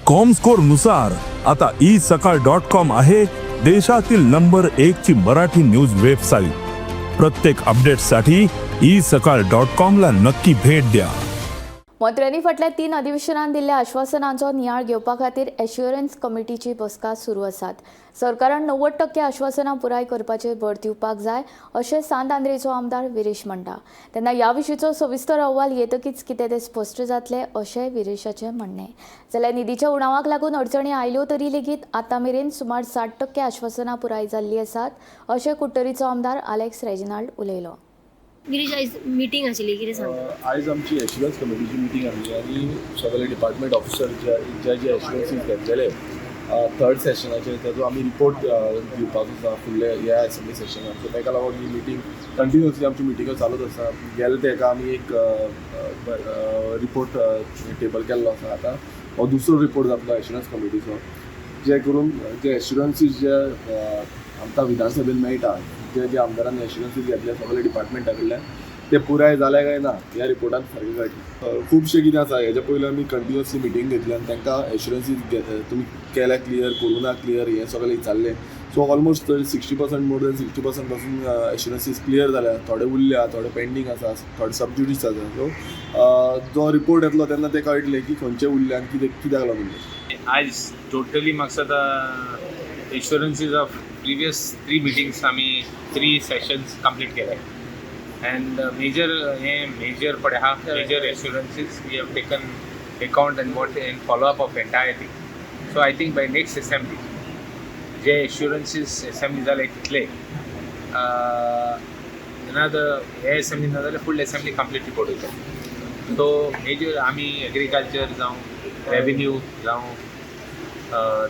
Comscore नुसार आता E सकाळ डॉट कॉम आहे देशातील नंबर एक ची मराठी न्यूज वेबसाईट. प्रत्येक अपडेटसाठी ई सकाळ डॉट कॉम ला नक्की भेट द्या. मंत्र्यांनी फाटल्या तीन अधिवेशनात दिल्ल्या आश्वासनांचो नियाळ घेवपा खातीर एश्युरन्स कमिटीची बसका सुरू आसात. सरकारान 90% आश्वासनां पुराय करपाचेर भर दिवपाक जाय अशें सांत आंद्रेचो आमदार विरेश म्हणटा तेन्ना ह्या विशींचो सविस्तर अहवाल येतकीच कितें तें स्पश्ट जातलें अशें विरेशाचें म्हणणें. जाल्यार निधीच्या उणावाक लागून अडचणी आयल्यो तरी लेगीत आतां मेरेन सुमार 60% आश्वासनां पुराय जाल्लीं आसात अशें कुडटरीचो आमदार आलेक्स रेजिनाल्ड उलयलो. गिरीश, आयज मिटींग आशिल्ली, कितें सांगता? आयज आमची एश्युरन्स कमिटीची मिटींग आसली आनी सगळे डिपार्टमेंट ऑफिसर जे जे जे एश्युरन्सीज घेतलेले थर्ड सेशनाचेर, ताजो आमी रिपोर्ट दिवपाचो आसा फुडले ह्या एसेंब्ली सेशनाक. सो ताका लागून ही मिटींग कंटिन्युअसली आमची मिटिंगो चालूच आसा. गेले तेका आमी एक रिपोर्ट टेबल केल्लो आसा. आतां हो दुसरो रिपोर्ट जातलो एश्युरन्स कमिटीचो, जे करून जे एश्युरन्सीज जे आमकां विधानसभेन मेळटा, जे जे आमदारांनी एश्युरन्सीज घेतले सगळे डिपार्टमेंटा कडल्यान, ते पुराय जाले काय ना ह्या रिपोर्टान सारकें कळटलें. खुबशें कितें आसा, हेज्या पयलीं आमी कंटिन्युअसली मिटींग घेतली आनी तांकां एश्युरन्सीज तुमी केल्या क्लियर, करूं ना क्लियर, हें सगळें विचारलें. सो ऑलमोस्ट 60%, मोर दॅन 60% पासून एश्युरन्सीज क्लियर जाल्या. थोडे उरल्या, थोडे पेंडींग आसा, थोडे सबज्युडीस आसा. सो जो रिपोर्ट येतलो तेन्ना ते कळटलें की खंयचे उरले आनी कितें कित्याक लागून उरले. आज टोटली म्हाका दिसता assurances of previous three meetings आमी थ्री सेशन्स कंप्लीट केले अँड मेजर हे मेजर पळय आहा, major assurances we have taken account and what and follow up of entire thing. So I think by next assembly J एश्युरन्सीज assembly जाले तितले ना, हे असेंब्ली ना जाल्यार फुडले असेंब्ली कंप्लीट रिपोर्ट वयता. सो मेजर आमी एग्रीकल्चर जावं, रेवेन्यू जावं,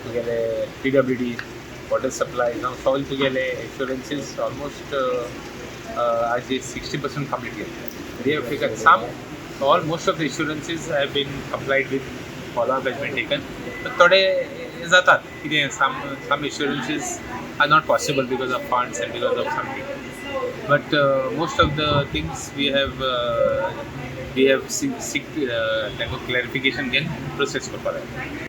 तुगेले पीडब्ल्यूडी, वॉटर सप्लाय जावं, सगळे तुगेले एश्युरन्सीज ऑलमोस्ट आज 60% कंप्लीट केले. They have taken some, all most of the assurances have been complied with, follow up has been taken. But थोडे जातात कितें, some assurances are not possible because of funds and because of something, but most of the things we have seek तांकां clarification घेवन process करपाक जाय.